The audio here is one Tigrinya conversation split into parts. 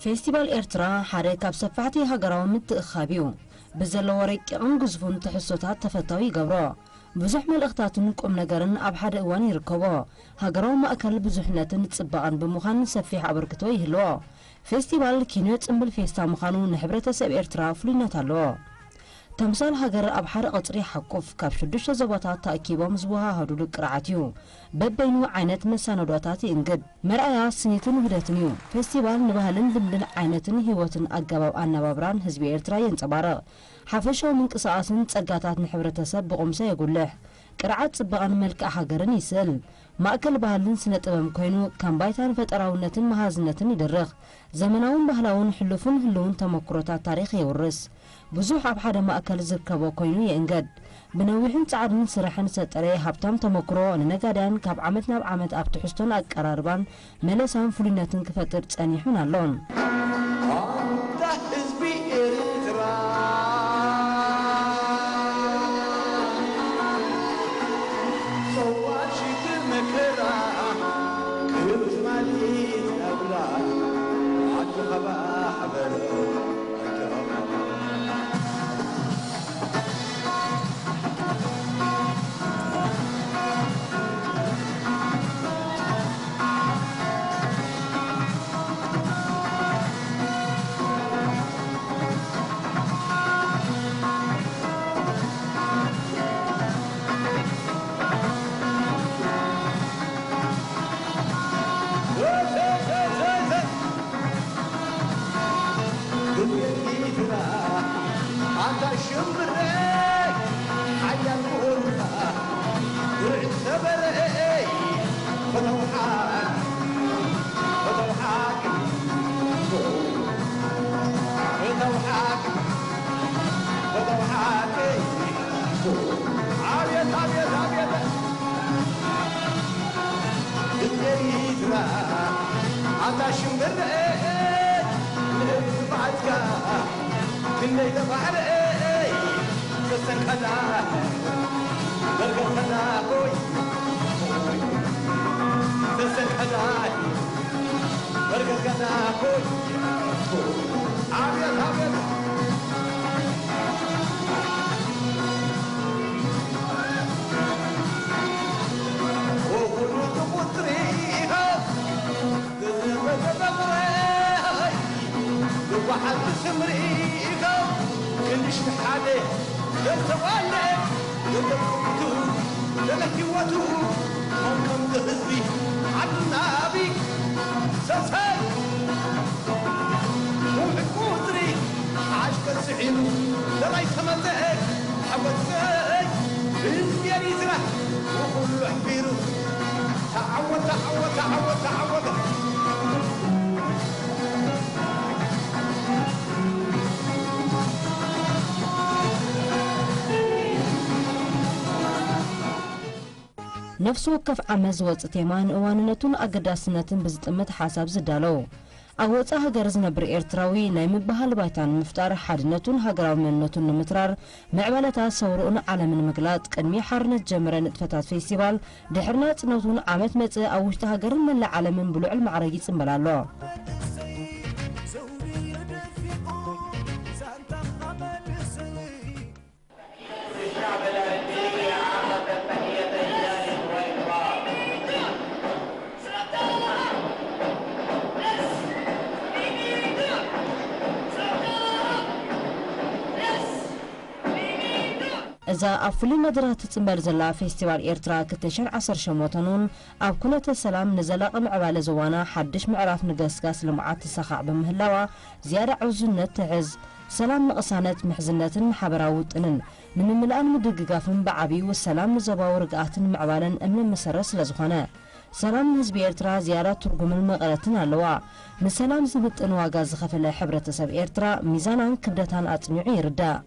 ፌስቲቫል ኤርትራ ሓደ ካብ ሰፋሕቲ ሃገራዊ ምትእኽኻብ እዩ። ብዘለዎ ረቂቕን ግዙፍን ትሕዝቶታት ተፈታዊ ይገብሮ። ብዙሕ መልእኽታትን ቁም ነገርን ኣብ ሓደ እዋን ይርከቦ። ሃገራዊ ማእከል ብዙሕነትን ጽባቐን ብምዃን ሰፊሕ ኣበርክቶ ይህልዎ። ፌስቲቫል ኪኖ ጽምብል ፌስታ ምዃኑ ንሕብረተሰብ ኤርትራ ፍሉይነት ኣለዎ። ተምሳል ሃገር ኣብ ሓደ ቐጽሪ ይሓቁፍ፣ ካብ ሽዱሽተ ዞባታት ተኣኪቦም ዝወሃሃዱሉ ቅርዓት እዩ። በበይኑ ዓይነት መሰናዶታት ይእንግድ። መርኣያ ስኒትን ውህደትን እዩ። ፌስቲቫል ንባህልን ልምድን ዓይነትን ህይወትን ኣገባብ ኣነባብራን ህዝቢ ኤርትራ የንጸባርቕ። ሓፈሻዊ ምንቅስቓስን ጸጋታት ንሕብረተሰብ ብቑምሳ የጉልሕ። ቅርዓት ጽባቐን መልክዕ ሃገርን ይስእል። ማእከል ባህልን ስነ ጥበብን ኮይኑ፣ ከም ባይታ ንፈጠራውነትን መሃዝነትን ይድርኽ። ዘመናውን ባህላውን፣ ሕሉፍን ህሉውን ተመኩሮታት ታሪኽ የውርስ። ብዙሕ ኣብ ሓደ ማእከል ዝርከቦ ኮይኑ የእንገድ። ብነዊሕን ጻዕርን ስራሕን ዝተጠረየ ሃብታም ተመኩሮ፣ ንነጋድያን ካብ ዓመት ናብ ዓመት ኣብ ትሕዝቶን ኣቀራርባን መለሳን ፍሉይነትን ክፈጥር ጸኒሑን ኣሎን። ኣንታ ህዝቢ ኤርትራ፣ ጸዋር ሽግር መከራ፣ ክብቲ ማሊት ናብራ፣ ዓዲ ኸባ ሓበረ፣ ዓዲ ኸባ ኣታ ሽምብረ ሓያል ምሁርካ ድርዒ ሰበረ ፈተውሓ ፈተውሓ ፈተውሓ ፈተውሓ ኣቤት ኣቤት ኣቤት እየይትራ ኣታ ሽምብረ ንእብዓትካ ክንደይ ተባዕረ ሰሰንቀላ መርገም ከላ ኮይ ሰሰንቀላ መርገም ከላ ኮይ ኣቤት ኣቤት ወኹሉ ትቁጥሪ ኢኻ ዝመተበቕረይ ዝጓሓል ብስምሪ ኢኻ ክንድሽ ሓደ ዘተዋለ ዘተቁቱ ዘለ ህይወቱ ከም ከምዚ ህዝቢ ዓድና ኣቢ ሰሰይ ውሕድ ቁጽሪ ሓሽ ከስዒኑ ለማይ ተመልአ ሓወሰይ ህዝቢ ኤሪትራ ንኹሉ ኣሕቢሩ ተዓወት ተዓወት ተዓወት ተዓወት ነፍሲ ወከፍ ዓመት ዝወጽእ ቴማ ንእዋንነቱን ኣገዳስነትን ብዝጥምት ሓሳብ ዝዳለው። ኣብ ወጻኢ ሃገር ዝነብር ኤርትራዊ ናይ ምብሃል ባይታ ንምፍጣር፣ ሓድነቱን ሃገራዊ መንነቱን ንምትራር፣ ምዕባለታት ሰውርኡን ዓለምን ንምግላጽ፣ ቅድሚ ሓርነት ዝጀመረ ንጥፈታት ፌስቲቫል፣ ድሕሪ ናጽነቱን ዓመት መጽእ ኣብ ውሽጢ ሃገርን መላእ ዓለምን ብልዑል ማዕረግ ይጽንበል ኣሎ። እዛ ኣብ ፍሉይ መድረኽ ትጽንበል ዘላ ፌስቲቫል ኤርትራ ክልተ ሽሕን ዓሰርተ ሸሞንተን እውን ኣብ ኩነተ ሰላም ንዘላቒ ምዕባለ ዞባና ሓድሽ ምዕራፍ ንገስጋስ ልምዓት ትሰኻዕ ብምህላዋ ዝያዳ ዕዙዝነት ትሕዝ። ሰላም፣ ምቕሳነት፣ ምሕዝነትን ሓበራዊ ውጥንን ንምምላእን ምድግጋፍን ብዓብዩ ሰላም ንዞባዊ ርግኣትን ምዕባለን እምነ መሰረት ስለዝኾነ፣ ሰላም ንህዝቢ ኤርትራ ዝያዳ ትርጉምን መቐረትን ኣለዋ። ንሰላም ዝምጥን ዋጋ ዝኸፈለ ሕብረተሰብ ኤርትራ ሚዛናን ክብደታን ኣጽኒዑ ይርዳእ።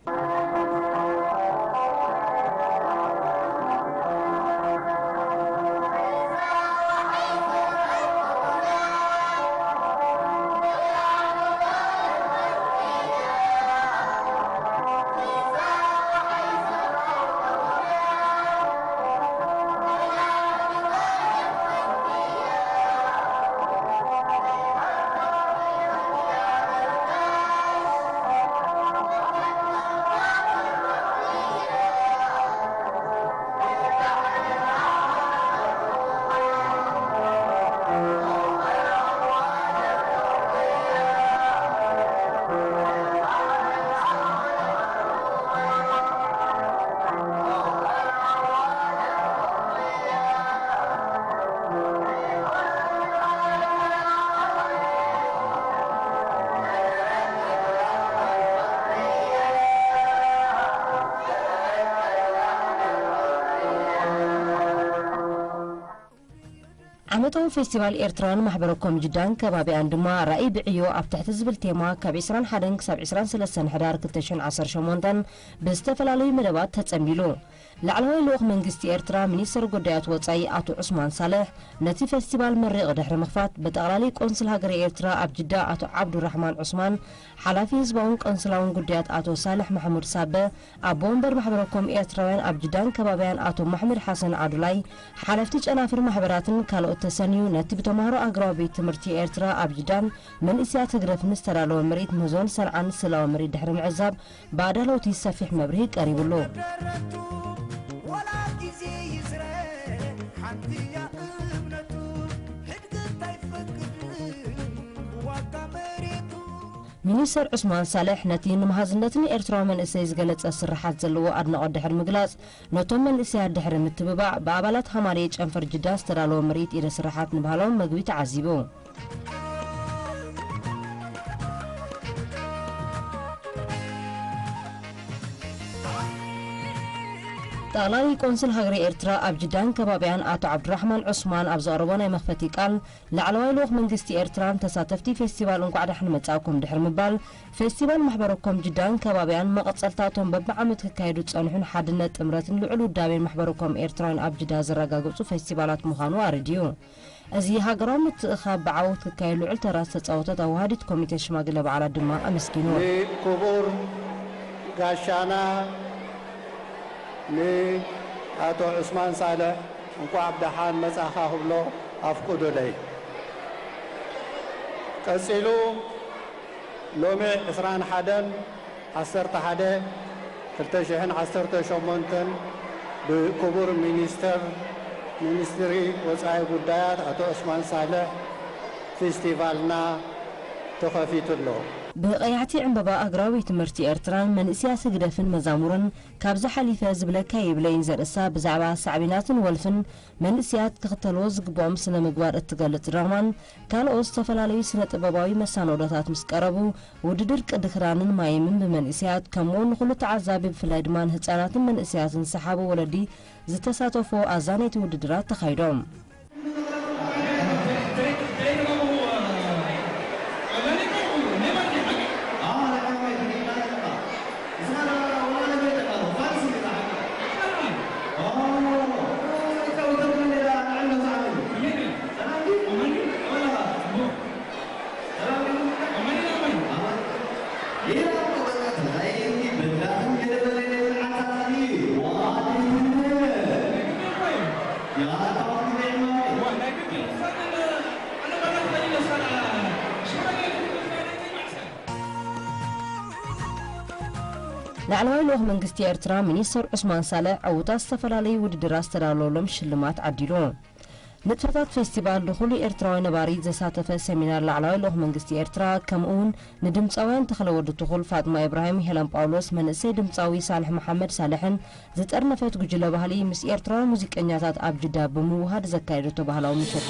እቶም ፌስቲቫል ኤርትራውያን ማሕበረ ኮም ጅዳን ከባቢኣን ድማ ራእይ ብዕዮ ኣብ ትሕቲ ዝብል ቴማ ካብ ዕስራን ሓደን ክሳብ ዕስራን ሰለስተን ሕዳር ክልተ ሽሕን ዓሰርተ ሸሞንተን ብዝተፈላለዩ መደባት ተጸንቢሉ። ላዕለዋይ ልኡኽ መንግስቲ ኤርትራ ሚኒስተር ጉዳያት ወጻኢ ኣቶ ዑስማን ሳልሕ ነቲ ፌስቲቫል መሪቕ ድሕሪ ምኽፋት ብጠቕላሊ ቆንስል ሃገረ ኤርትራ ኣብ ጅዳ ኣቶ ዓብዱራሕማን ዑስማን፣ ሓላፊ ህዝባውን ቆንስላውን ጉዳያት ኣቶ ሳልሕ ማሕሙድ ሳበ፣ ኣቦ ወንበር ማሕበረ ኮም ኤርትራውያን ኣብ ጅዳን ከባቢያን ኣቶ ማሕሙድ ሓሰን ዓዱላይ፣ ሓለፍቲ ጨናፍር ማሕበራትን ካልኦት ተሰንዩ ነቲ ብተማሃሮ ኣህጉራዊ ቤት ትምህርቲ ኤርትራ ኣብ ጅዳን መንእስያት ህግደፍን ዝተዳለወ ምርኢት ምህዞን ሰንዓን ስእላዊ ምርኢት ድሕሪ ምዕዛብ ብኣዳለውቲ ሰፊሕ መብርሂ ቀሪቡሉ። ደረቱ ወላ ግዜ ይዝረ ሓንቲ እያ እምነቱ ሕድግት ኣይፈቅድን ዋጋ መሬቱ። ሚኒስተር ዑስማን ሳልሕ ነቲ ንምሃዝነትን ኤርትራዊ መንእሰይ ዝገለጸ ስርሓት ዘለዎ ኣድናቖት ድሕሪ ምግላጽ፣ ነቶም መንእሰያት ድሕሪ ምትብባዕ፣ ብኣባላት ሃማርየ ጨንፈር ጅዳ ዝተዳለወ ምርኢት ኢደ ስርሓት ንባህላዊ መግቢ ተዓዚቡ። ጠቕላሊ ቆንስል ሃገረ ኤርትራ ኣብ ጅዳን ከባቢያን ኣቶ ዓብዱራሕማን ዑስማን ኣብ ዘቕረቦ ናይ መኽፈቲ ቃል፣ ላዕለዋይ ልኡኽ መንግስቲ ኤርትራን ተሳተፍቲ ፌስቲቫል እንቋዕ ደሓን መጻእኩም ድሕሪ ምባል፣ ፌስቲቫል ማሕበረ ኮም ጅዳን ከባቢያን መቐጸልታ እቶም በብዓመት ክካየዱ ዝጸንሑን ሓድነት፣ ጥምረትን ልዑል ውዳቤን ማሕበረ ኮም ኤርትራውያን ኣብ ጅዳ ዘረጋግጹ ፌስቲቫላት ምዃኑ ኣረዲኡ። እዚ ሃገራዊ ምትእኽኻብ ብዓወት ክካየድ ልዑል ተራ ዝተጻወተት ኣዋሃዲት ኮሚቴ ሽማግለ በዓላት ድማ ኣመስጊኑ። ንክቡር ጋሻና ንኣቶ ዑስማን ሳልሕ እንቋዕ ብደሓን መጻኻ ክብሎ ኣፍቁዱለይ። ቀጺሉ ሎሚ ዕስራን ሓደን ዓሰርተ ሓደ ክልተ ሽሕን ዓሰርተ ሸሞንተን ብክቡር ሚኒስተር ሚኒስትሪ ወጻኢ ጉዳያት ኣቶ ዑስማን ሳልሕ ፌስቲቫልና ተኸፊቱ ኣሎ። ብቐያሕቲ ዕምበባ ኣህጉራዊ ቤት ትምህርቲ ኤርትራን መንእስያት ህግደፍን መዛሙርን ካብዚ ሓሊፈ ዝብለካ የብለይን ዘርእስታ ብዛዕባ ሳዕቤናትን ወልፍን መንእስያት ክኽተልዎ ዝግብኦም ስነ ምግባር እትገልጽ ድራማን ካልኦት ዝተፈላለዩ ስነ ጥበባዊ መሳነዶታት ምስ ቀረቡ፣ ውድድር ቅዲ ክዳንን ማይምን ብመንእስያት፣ ከምኡውን ንኹሉ ተዓዛቢ ብፍላይ ድማ ንህጻናትን መንእስያትን ዝሰሓቡ ወለዲ ዝተሳተፍዎ ኣዛነይቲ ውድድራት ተኻይዶም። ላዕለዋይ ልኡኽ መንግስቲ ኤርትራ ሚኒስተር ዑስማን ሳልሕ ዕዉታት ዝተፈላለዩ ውድድራት ዝተዳለወሎም ሽልማት ዓዲሉ። ንጥፈታት ፌስቲቫል ንኹሉ ኤርትራዊ ነባሪ ዘሳተፈ ሰሚናር ላዕለዋይ ልኡኽ መንግስቲ ኤርትራ፣ ከምኡ እውን ንድምጻውያን ተኽለወዲ ትኹል፣ ፋጥማ ኢብራሂም፣ ሄለን ጳውሎስ፣ መንእሰይ ድምጻዊ ሳልሕ መሓመድ ሳልሕን ዝጠርነፈት ጉጅለ ባህሊ ምስ ኤርትራውያን ሙዚቀኛታት ኣብ ጅዳ ብምውሃድ ዘካየደቶ ባህላዊ ምሸት።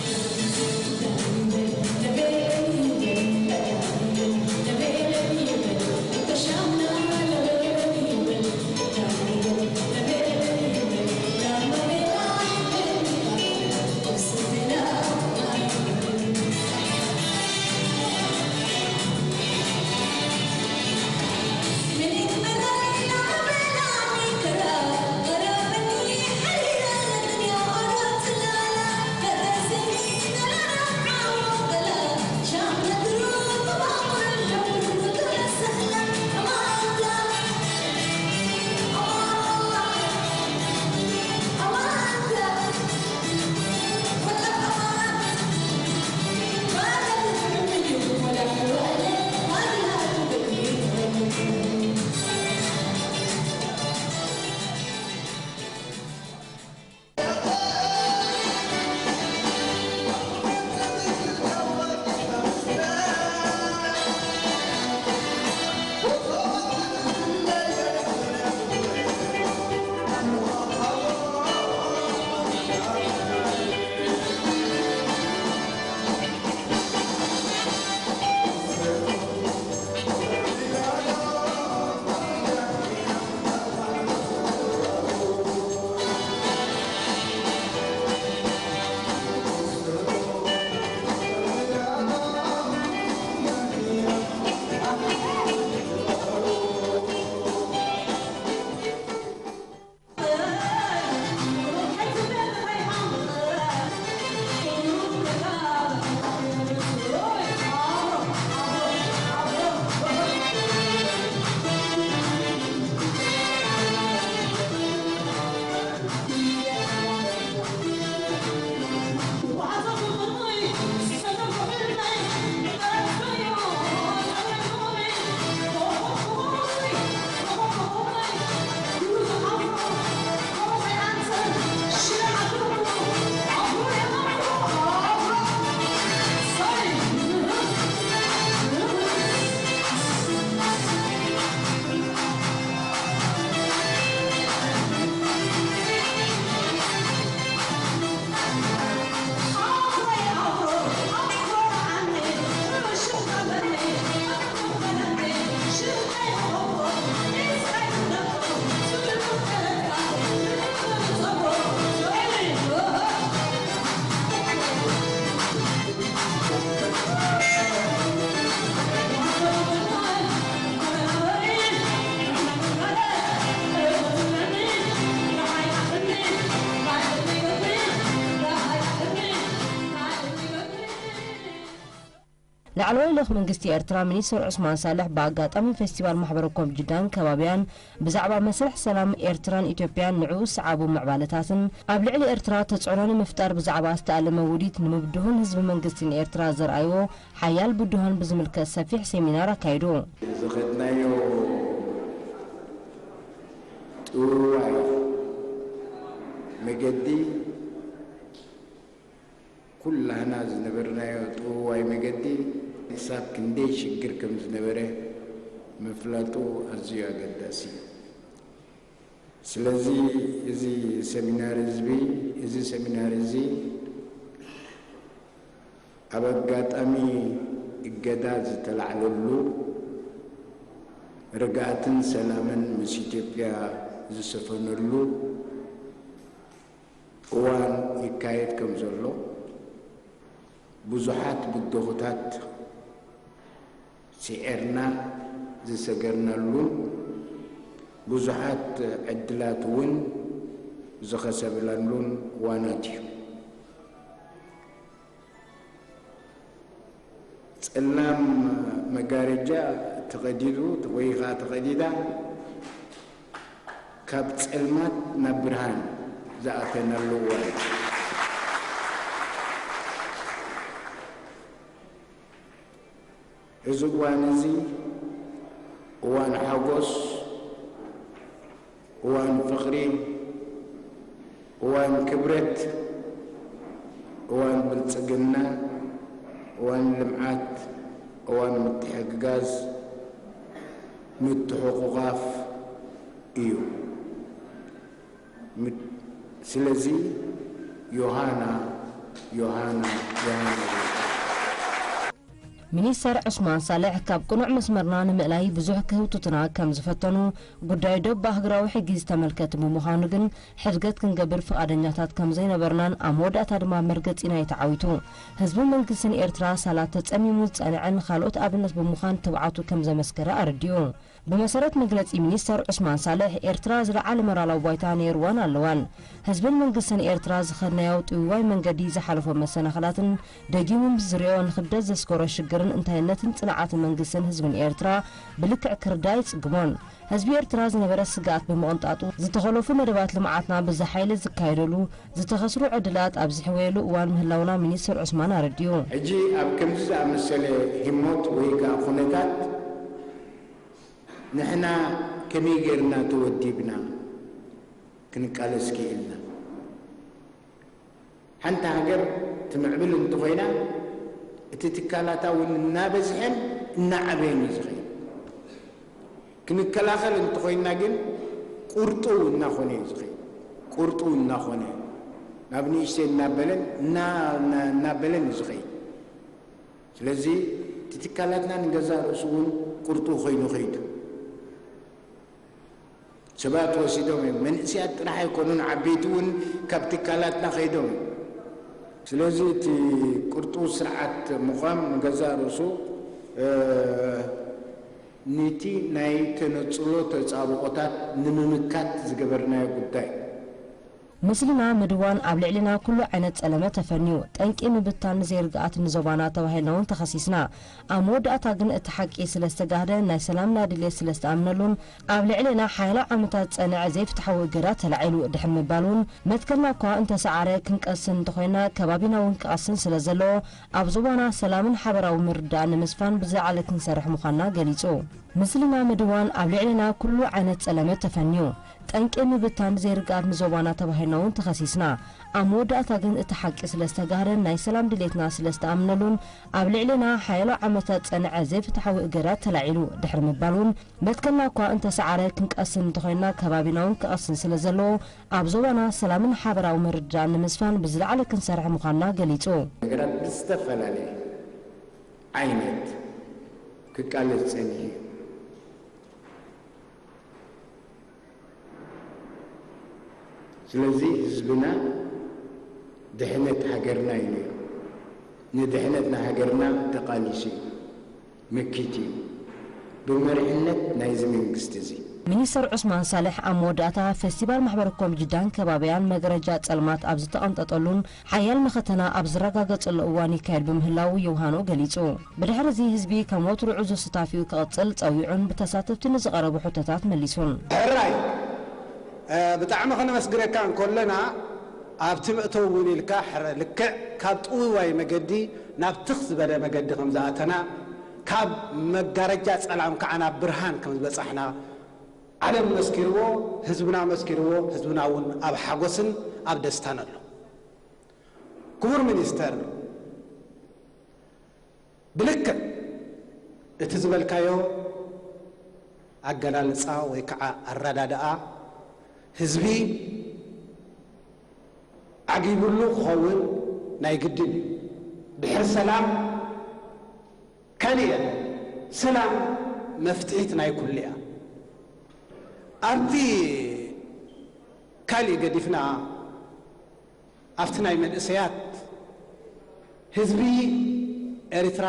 ላዕለዋይ ልኡኽ መንግስቲ ኤርትራ ሚኒስተር ዑስማን ሳልሕ ብኣጋጣሚ ፌስቲቫል ማሕበረ ኮም ጅዳን ከባቢያን ብዛዕባ መስርሕ ሰላም ኤርትራን ኢትዮጵያን ንዕኡ ዝሰዓቡ ምዕባለታትን ኣብ ልዕሊ ኤርትራ ተጽዕኖ ንምፍጣር ብዛዕባ ዝተኣለመ ውዲት ንምብድሆን ህዝቢ መንግስትን ኤርትራ ዘርኣይዎ ሓያል ብድሆን ብዝምልከት ሰፊሕ ሴሚናር ኣካይዱ። ዝኸድናዮ ጥውዋይ መገዲ ኩላህና ዝነበርናዮ ጥውዋይ መገዲ ክሳብ ክንደይ ሽግር ከም ዝነበረ ምፍላጡ ኣዝዩ ኣገዳሲ እዩ። ስለዚ እዚ ሰሚናር ህዝቢ እዚ ሰሚናር እዚ ኣብ ኣጋጣሚ እገዳ ዝተላዕለሉ ርግኣትን ሰላምን ምስ ኢትዮጵያ ዝሰፈነሉ እዋን ይካየድ ከም ዘሎ ብዙሓት ብድሆታት ስዒርና ዝሰገርናሉን ብዙሓት ዕድላት እውን ዝኸሰብናሉን እዋናት እዩ። ጸላም መጋረጃ ተቐዲዱ ወይ ኸዓ ተቐዲዳ ካብ ጸልማት ናብ ብርሃን ዝኣተናሉ እዋን እዩ። እዚ እዋን እዚ እዋን ሓጎስ፣ እዋን ፍቕሪ፣ እዋን ክብረት፣ እዋን ብልጽግና፣ እዋን ልምዓት፣ እዋን ምትሕግጋዝ፣ ምትሕቑቓፍ እዩ። ምት-፣ ስለዚ ዮሃና፣ ዮሃና፣ ዮሃና። ሚኒስተር ዑስማን ሳልሕ ካብ ቅኑዕ መስመርና ንምእላይ ብዙሕ ክህውትቱና ከም ዝፈተኑ፣ ጉዳይ ዶብ ብኣህጉራዊ ሕጊ ዝተመልከት ብምዃኑ ግን ሕድገት ክንገብር ፍቓደኛታት ከም ዘይነበርናን ኣብ መወዳእታ ድማ መርገጺና እዩ ተዓዊቱ። ህዝብን መንግስትን ኤርትራ ሳላ ተጸሚሙ ዝጸንዐን ካልኦት ኣብነት ብምዃን ትብዓቱ ከም ዘመስከረ ኣረዲኡ። ብመሰረት መግለጺ ሚኒስተር ዑስማን ሳልሕ፣ ኤርትራ ዝለዓለ መራላዊ ባይታ ነይርዋን ኣለዋን። ህዝብን መንግስትን ኤርትራ ዝኸድናዮ ጥውይዋይ መንገዲ ዝሓለፎ መሰናኽላትን ደጊሙ ምስ ዝሪኦ ንኽብደት ዘስገሮ ሽግርን እንታይነትን ጽንዓትን መንግስትን ህዝብን ኤርትራ ብልክዕ ክርዳእ ኣይጽግሞን። ህዝቢ ኤርትራ ዝነበረ ስግኣት ብምቕንጣጡ፣ ዝተኸለፉ መደባት ልምዓትና ብዝሓይሊ ዝካየደሉ፣ ዝተኸስሩ ዕድላት ኣብ ዝሕወየሉ እዋን ምህላውና ሚኒስተር ዑስማን ኣረዲኡ። ሕጂ ኣብ ከምዚ ዝኣመሰለ ህሞት ወይ ከኣ ኩነታት ንሕና ከመይ ጌርና ተወዲብና ክንቃለስ ክኢልና? ሓንቲ ሃገር ትምዕብል እንተኾይና፣ እቲ ትካላታ እውን እናበዝሐን እናዓበየን እዩ ዝኸይድ። ክንከላኸል እንተኾይንና ግን፣ ቁርጡ እናኾነ እዩ ዝኸይድ። ቁርጡ እናኾነ፣ ናብ ንእሽተይ እናበለን፣ እና-፣ እና-፣ እናበለን እዩ ዝኸይድ። ስለዚ፣ እቲ ትካላትና ንገዛእ ርእሱ እውን ቁርጡ ኮይኑ ኸይዱ። ሰባት ወሲዶም እዮም። መንእሰያት ጥራሕ ኣይኮኑን፣ ዓበይቲ እውን ካብ ትካላትና ከይዶም እዮም። ስለዚ፣ እቲ ቁርጡ ስርዓት ምዃም ንገዛእ ርእሱ፣ እ፣ ነቲ ናይ ተነጽሎ ተጻብኦታት ንምምካት ዝገበርናዮ ጉዳይ። ምስልና ምድዋን ኣብ ልዕሊና ኩሉ ዓይነት ጸለመ ተፈንዩ፣ ጠንቂ ምብታን ዘይርግኣት ንዞባና ተባሂልና እውን ተኸሲስና። ኣብ መወዳእታ ግን እቲ ሓቂ ስለ ዝተጋህደ፣ ናይ ሰላምና ድልየት ስለ ዝተኣምነሉን ኣብ ልዕሊና ሓያሎ ዓመታት ዝጸንዐ ዘይፍትሓዊ እገዳ ተላዒሉ ድሕሪ ምባል እውን፣ መትከልና እኳ እንተሰዓረ ክንቀስን እንተኾይንና ከባቢና እውን ክቐስን ስለ ዘለዎ፣ ኣብ ዞባና ሰላምን ሓበራዊ ምርድዳእን ንምስፋን ብዝለዓለ ክንሰርሕ ምዃንና ገሊጹ። ምስልና ምድዋን ኣብ ልዕሊና ኩሉ ዓይነት ጸለመ ተፈንዩ፣ ጠንቂ ምብታን ዘይርግኣት ንዞባና ተባሂልና እውን ተኸሲስና። ኣብ መወዳእታ ግን እቲ ሓቂ ስለ ዝተጋህደን ናይ ሰላም ድሌትና ስለ ዝተኣምነሉን ኣብ ልዕሊና ሓያሎ ዓመታት ዝጸንዐ ዘይፍትሓዊ እገዳ ተላዒሉ ድሕሪ ምባል እውን መትከልና እኳ እንተሰዓረ ክንቀስን እንተኾይንና ከባቢና እውን ክቐስን ስለ ዘለዎ ኣብ ዞባና ሰላምን ሓበራዊ ምርድዳእን ንምስፋን ብዝለዓለ ክንሰርሕ ምዃንና ገሊጹ። ነገራት ብዝተፈላለየ ዓይነት ክቃለስ ጸኒሑ እዩ። ስለዚ ህዝብና ድሕነት ሃገርና እዩ ነይሩ። ንድሕነት ናይ ሃገርና ተቃሊሱ እዩ፣ መኪቱ እዩ። ብመሪሕነት ናይዚ መንግስቲ እዚ። ሚኒስተር ዑስማን ሳልሕ ኣብ መወዳእታ፣ ፈስቲቫል ማሕበረ ኮም ጅዳን ከባቢያን መጋረጃ ጸልማት ኣብ ዝተቐንጠጠሉን ሓያል መኸተና ኣብ ዝረጋገጸሉ እዋን ይካየድ ብምህላዉ ዮውሃኖ ገሊጹ። ብድሕሪ እዚ ህዝቢ ከም ወትሩ ዕዙዝ ስታፊኡ ክቕጽል ጸዊዑን ብተሳተፍቲ ንዝቐረቡ ሕቶታት መሊሱን። ሕራይ፣ እ፣ ብጣዕሚ ከነመስግነካ እንከለና፣ ኣብቲ መእተዊ እውን ኢልካ ሕረ ልክዕ ካብ ጥውይዋይ መገዲ ናብ ትኽ ዝበለ መገዲ ከም ዝኣተና፣ ካብ መጋረጃ ጸላም ከዓ ናብ ብርሃን ከም ዝበጻሕና፣ ዓለም መስኪርዎ፣ ህዝብና መስኪርዎ፣ ህዝብና እውን ኣብ ሓጎስን ኣብ ደስታን ኣሎ። ክቡር ሚኒስተር፣ ብልክዕ እቲ ዝበልካዮ ኣገላልጻ ወይ ከዓ ኣረዳድኣ ህዝቢ ዓጊቡሉ ክኸውን ናይ ግድን እዩ። ድሕሪ ሰላም ካልእ የለን። ሰላም መፍትሒት ናይ ኩሉ እያ። ኣብቲ ካልእ ገዲፍና፣ ኣብቲ ናይ መንእሰያት ህዝቢ ኤርትራ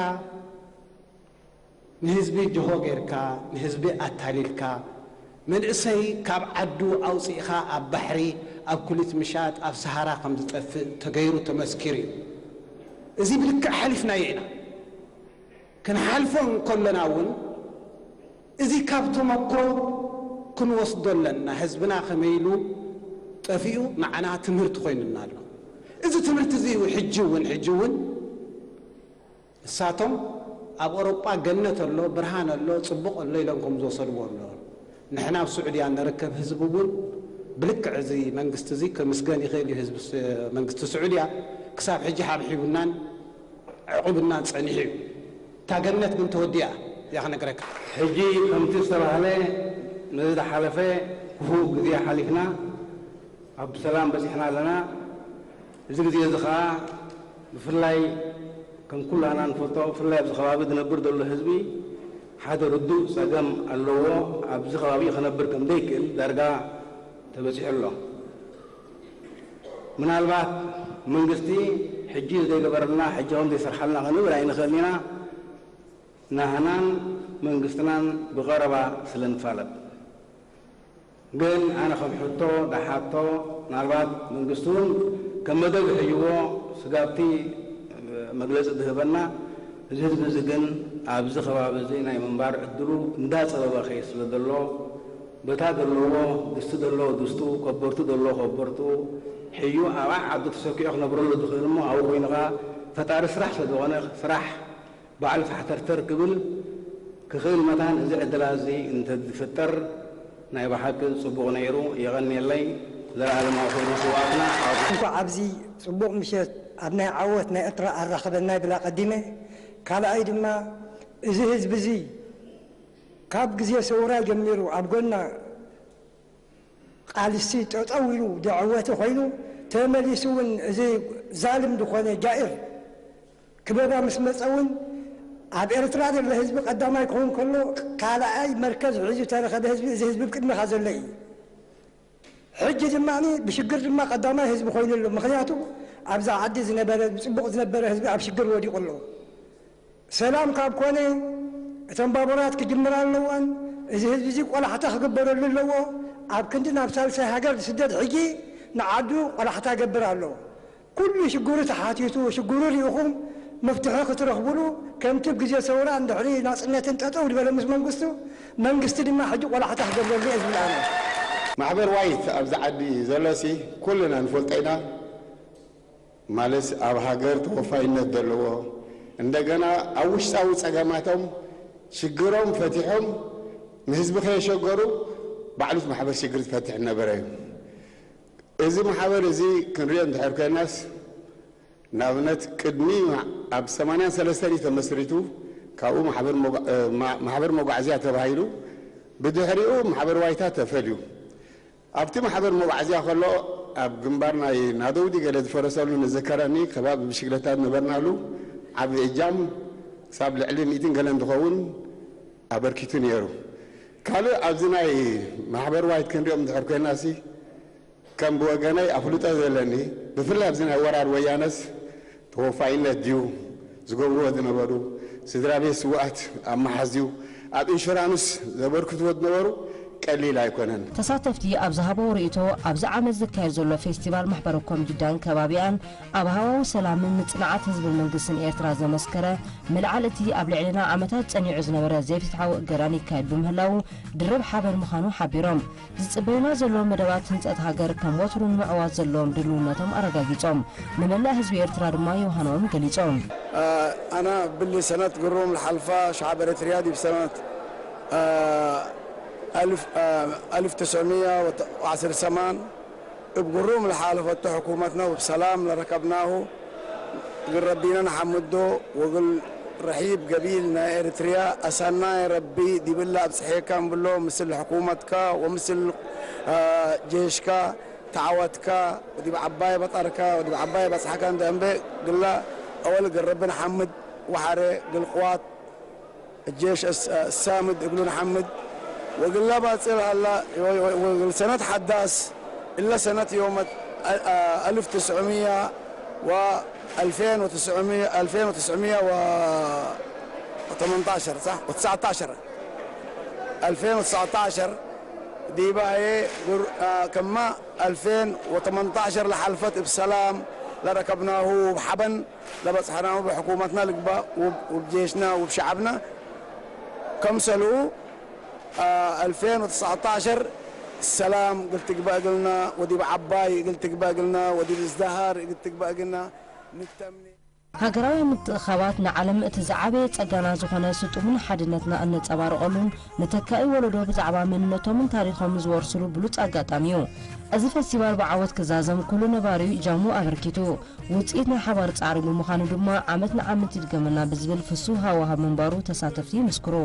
ንህዝቢ ጅሆ ጌርካ፣ ንህዝቢ ኣታሊልካ፣ መንእሰይ ካብ ዓዱ ኣውጺእኻ ኣብ ባሕሪ፣ ኣብ ኩሊት ምሻጥ፣ ኣብ ሰሃራ ከም ዝጠፍእ ተገይሩ ተመስኪሩ እዩ። እዚ ብልክዕ ሓሊፍናዮ ኢና። ክንሓልፎ እንከሎና እውን፣ እዚ ካብ ተመክሮ ክንወስዶ ኣለና። ህዝብና ከመይ ኢሉ ጠፊኡ ንዓና ትምህርቲ ኮይኑና ኣሎ። እዚ ትምህርቲ እዚ እዩ ሕጂ እውን፣ ሕጂ እውን እሳቶም ኣብ ኣውሮጳ ገነት ኣሎ፣ ብርሃን ኣሎ፣ ጽቡቕ ኣሎ ኢሎም ከም ዝወሰድዎ ኣሎ። ንሕና ኣብ ስዑድያ ንርከብ ህዝቢ እውን ብልክዕ እዚ መንግስቲ እዚ ክምስገን ይኽእል እዩ። ህዝቢ ስ-፣ መንግስቲ ስዑድያ ክሳብ ሕጂ ሓብሒቡናን ኣዕቑብናን ጸኒሑ እዩ። እታ ገነት ግን ተወዲኣ እያ ክነግረካ። ሕጂ ከምቲ ዝተባህለ ነዚ ዝሓለፈ ክፉእ ግዜ ሓሊፍና ኣብ ሰላም በጺሕና ኣለና። እዚ ግዜ እዚ ኸኣ ብፍላይ ከም ኩላና ንፈልጦ፣ ብፍላይ ኣብዚ ከባቢ ዝነብር ዘሎ ህዝቢ ሓደ ርዱእ ጸገም ኣለዎ። ኣብዚ ከባቢ ክነብር ከም ዘይክእል ዳርጋ ተበጺሑ ኣሎ። ምናልባት መንግስቲ ሕጂ ዘይገበረልና፣ ሕጂ ከም ዘይሰርሓልና ክንብል ኣይንኽእልን ኢና፣ ናህናን መንግስትናን ብቐረባ ስለ ንፋለጥ። ግን ኣነ ከም ሕቶ ዝሓቶ፣ ምናልባት መንግስቲ እውን ከም መደብ ሒዝዎ ስጋብቲ መግለጺ ዝህበና፣ እዚ ህዝቢ እዚ ግን ኣብዚ ከባቢ እዚ ናይ ምንባር ዕድሉ እንዳጸበበ ከይድ ስለ ዘሎ፣ በታ ዘለዎ ድስቲ ዘለዎ ድስቱ፣ ከበርቱ ዘለዎ ከበርቱ ሒዩ ኣብ ዓዱ ተሰኪዑ ክነብረሉ ዝኽእል እሞ ኣብኡ ኮይኑ ኸዓ ፈጣሪ ስራሕ ስለ ዝኾነ ስራሕ ባዕሉ ፋሕተርተር ክብል ክኽእል መታን እዚ ዕድላት እዚ እንተዝፍጠር ናይ ብሓቂ ጽቡቕ ነይሩ። የቐንየለይ። ዘለኣለማዊ ክብሪ ንስውኣትና። እንኳዕ ኣብዚ ጽቡቕ ምሸት ኣብ ናይ ዓወት ናይ ኤርትራ ኣራኸበና ይብል ኣቐዲመ። ካልኣይ ድማ እዚ ህዝቢ እዚ ካብ ግዜ ሰውራ ጀሚሩ ኣብ ጎና ቃልሲ ጠጠው ኢሉ ዘዕወተ ኮይኑ፣ ተመሊሱ እውን እዚ ዛልም ዝኾነ ጃኢር ክበባ ምስ መጸ እውን ኣብ ኤርትራ ዘሎ ህዝቢ ቀዳማይ ክኸውን ከሎ፣ ካልኣይ መርከዝ ሒዙ ዝተረኸበ ህዝቢ፣ እዚ ህዝቢ ብቅድመኻ ዘሎ እዩ። ሕጂ ድማ ብሽግር ድማ ቀዳማይ ህዝቢ ኮይኑ ኣሎ። ምኽንያቱ ኣብዛ ዓዲ ዝነበረ፣ ብጽቡቕ ዝነበረ ህዝቢ ኣብ ሽግር ወዲቑ ኣሎ። ሰላም ካብ ኮነ እተን ባቡራት ክጅምራ ኣለወን። እዚ ህዝቢ እዚ ቆላሕታ ክግበረሉ ኣለዎ። ኣብ ክንዲ ናብ ሳልሳይ ሃገር ዝስደድ ሕጂ ንዓዱ ቆላሕታ ይገብር ኣሎ። ኩሉ ሽግሩ ተሓቲቱ፣ ሽግሩ ርኢኹም መፍትሒ ክትረኽቡሉ፣ ከምቲ ኣብ ግዜ ሰውራ እንድሕሪ ናጽነትን ጠጠው ዝበለ ምስ መንግስቱ፣ መንግስቲ ድማ ሕጂ ቆላሕታ ክገብረሉ እየ ዝብል ኣነ። ማሕበር ዋይት ኣብዚ ዓዲ ዘሎሲ ኩልና ንፈልጦ ኢና። ማለት ኣብ ሃገር ተወፋይነት ዘለዎ፣ እንደገና ኣብ ውሽጣዊ ጸገማቶም ሽግሮም ፈቲሖም ንህዝቢ ከየሸገሩ ባዕሉት ማሕበር ሽግር ዝፈትሕ ነበረ እዩ። እዚ ማሕበር እዚ ክንሪኦ እንድሕር ኮይናስ፣ ንኣብነት ቅድሚ ኣብ ሰማንያን ሰለስተን እዩ ተመስሪቱ፣ ካብኡ ማሕበር መጓ-፣ እ፣ ማ-፣ ማሕበር መጓዕዝያ ተባሂሉ፣ ብድሕሪኡ ማሕበር ዋይታ ተፈልዩ። ኣብቲ ማሕበር መጓዕዝያ ከሎ ኣብ ግንባር ናይ ናደውዲ ገለ ዝፈረሰሉ ንዝከረኒ፣ ከባቢ ብሽግለታ ዝነበርናሉ ዓቢ እጃም ክሳብ ልዕሊ ሚእትን ገለን ዝኸውን ኣበርኪቱ ነይሩ። ካልእ ኣብዚ ናይ ማሕበር ዋይት ክንሪኦም እንድሕር ኮይናሲ፣ ከም ብወገነይ ኣፍልጦ ዘለኒ፣ ብፍላይ ኣብዚ ናይ ወራር ወያነስ ተወፋይነት ድዩ ዝገብርዎ ዝነበሩ፣ ስድራ ቤት ስውኣት ኣብ መሓዝ ድዩ ኣብ ኢንሹራንስ ዘበርክትዎ ዝነበሩ፣ ቀሊል ኣይኮነን። ተሳተፍቲ ኣብ ዝሃበዎ ርእይቶ፣ ኣብዚ ዓመት ዝካየድ ዘሎ ፌስቲቫል ማሕበረ ኮም ጅዳን ከባቢኣን ኣብ ሃዋሁ ሰላምን ምጽንዓት ህዝብን መንግስትን ኤርትራ ዘመስከረ ምልዓል እቲ ኣብ ልዕልና ዓመታት ጸኒዑ ዝነበረ ዘይፍትሓዊ እገዳን ይካየድ ብምህላዉ ድርብ ሓበን ምዃኑ ሓቢሮም። ዝጽበዩና ዘለዉ መደባት ህንጸት ሃገር ከም ወትሩ ንምዕዋት ዘለዎም ድልውነቶም ኣረጋጊጾም፣ ንመላእ ህዝቢ ኤርትራ ድማ የውሃንኦም ገሊጾም። ኣና ብሊ ሰነት ግሩም ለሓልፋ ሸዓብ ኤረትርያ ዲብ ሰነት ኣልፍ ኣልፍ ትስዕምያ ወዓስር ሰማን እብ ግሩም ለሓለፈቱ ሕኩመትና ወብ ሰላም ለረከብናሁ እግል ረቢና ነሐምዶ ወእግል ረሒብ ገቢል ናይ ኤረትርያ ኣሳናይ ረቢ ዲብላ ኣብጽሔካ እንብሎ ምስል ሕኩመትካ ወምስል ጄሽካ ተዓወትካ ወዲብ ዓባይ በጠርካ ወዲብ ዓባይ በጽሐካ እንተ እምበ ግላ ኣወል እግል ረቢ ነሐምድ ወሐረ እግል ቅዋት الجيش الس-، السامد እግሉ ነሐምድ ወግላ ባጽል ሃላ ወ-፣ ወ-፣ ወግል ሰነት ሐዳስ እለ ሰነት ዮመት አ-፣ አ-፣ ألف وتسعمية و ألفين وتسعمية، ألفين وتسعمية وتمنتاشر صح؟ وتسعتاشر. ألفين وتسعتاشر ዲባዬ ጉር-፣ አ፣ ከማ ألفين وتمنتاشر ለሐልፈት እብ ሰላም ለረከብናሁ እብ ሐበን ለበጽሐናሁ ብሕኩመትና ልግባእ ውብ፣ ውብ ጄሽና ውብ ሸዓብና ከምሰሉ፣ አ፣ ألفين وتسعتاشر ሰላም እግል ትግባእ እግልና ወዲብ ዓባይ እግል ትግባእ እግልና ወዲብ እዝደሃር እግል ትግባእ እግልና ንተምኔ። ሃገራዊ ምትእኻባት ንዓለም እቲ ዝዓበየ ጸጋና ዝኾነ ስጡምን ሓድነትና እነጸባርቐሉን ንተካኢ ወለዶ ብዛዕባ መንነቶምን ታሪኾምን ዝወርስሉ ብሉጽ ኣጋጣሚ እዩ። እዚ ፈስቲቫል ብዓወት ክዛዘም ኩሉ ነባሪኡ እጃሙ ኣበርኪቱ። ውጽኢት ናይ ሓባር ጻዕሪ ብምዃኑ ድማ ዓመት ንዓመት ይድገመልና ብዝብል ፍሱህ ሃዋህው ምንባሩ ተሳተፍቲ ይምስክሩ።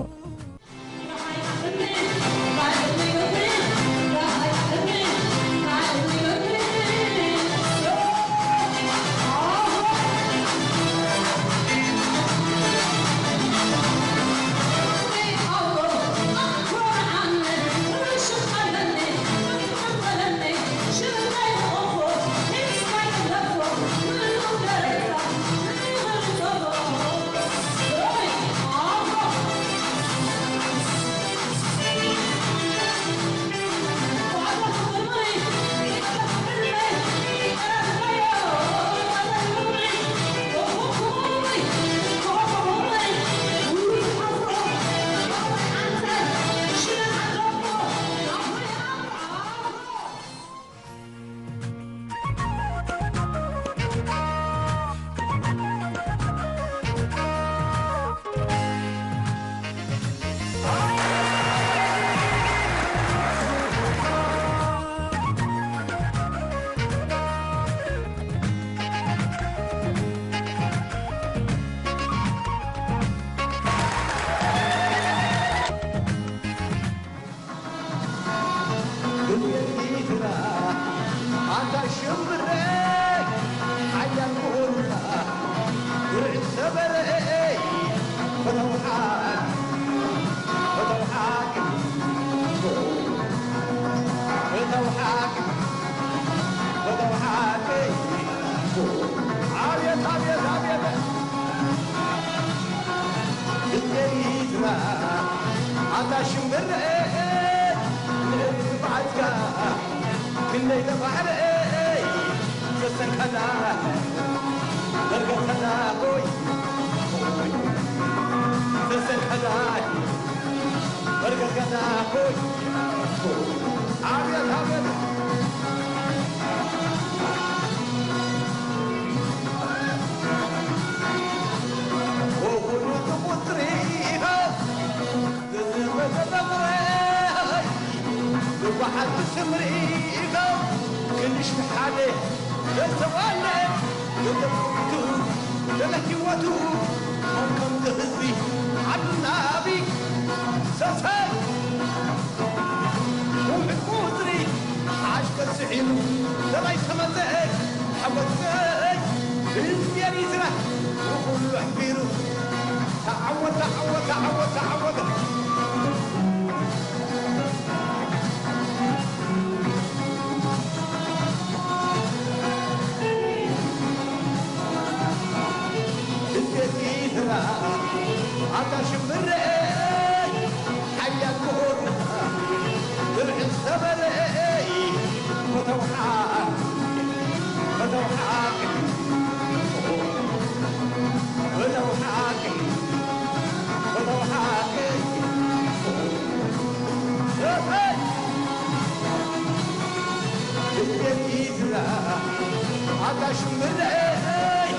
ኣታ ሽምብለይ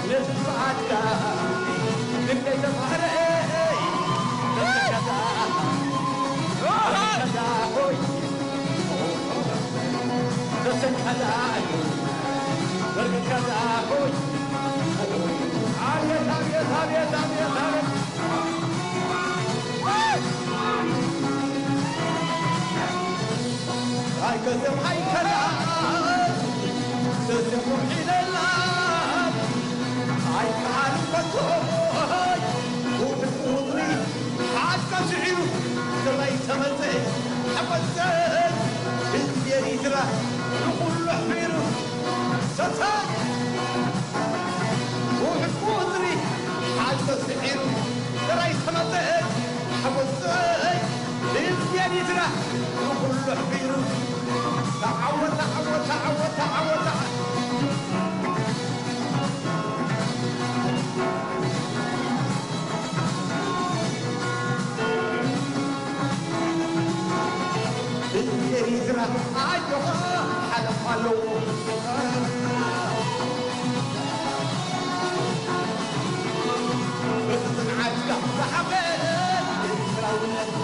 ነቲ ብኣትካ ክንደይ ተማህረይ ተዘከዳ ተዘከዳ ሆይ ተዘከዳ በርከዳ ሆይ ኣቤት ኣቤት ኣቤት ኣቤት ኣቤት ኣይከዘም ኣይከላ ሰሰሙ ሒለላ ኣይከኣል ፈቶይ ውድቅ ውጥሪ ሓድካ ስዒሩ ስረይ ተመፀ ተመፀ ህዝቢ ኤሪትራ ንኩሉ ኣሕቢሩ ሰሰ ውሕድ ቁፅሪ ሓድከ ስዒሩ ጥራይ ዝተመፀ ሓጎሰይ ህዝቢ ኤሪትራ ንኩሉ ኣሕቢሩ ተዓወተ ዓወተ ዓወተ ዓወተ ህዝቢ ኤሪትራ ኣጆኻ ሓለፋ ኣለዎ በቲ ጽንዓትካ ዝሓቐ ኤርትራውነት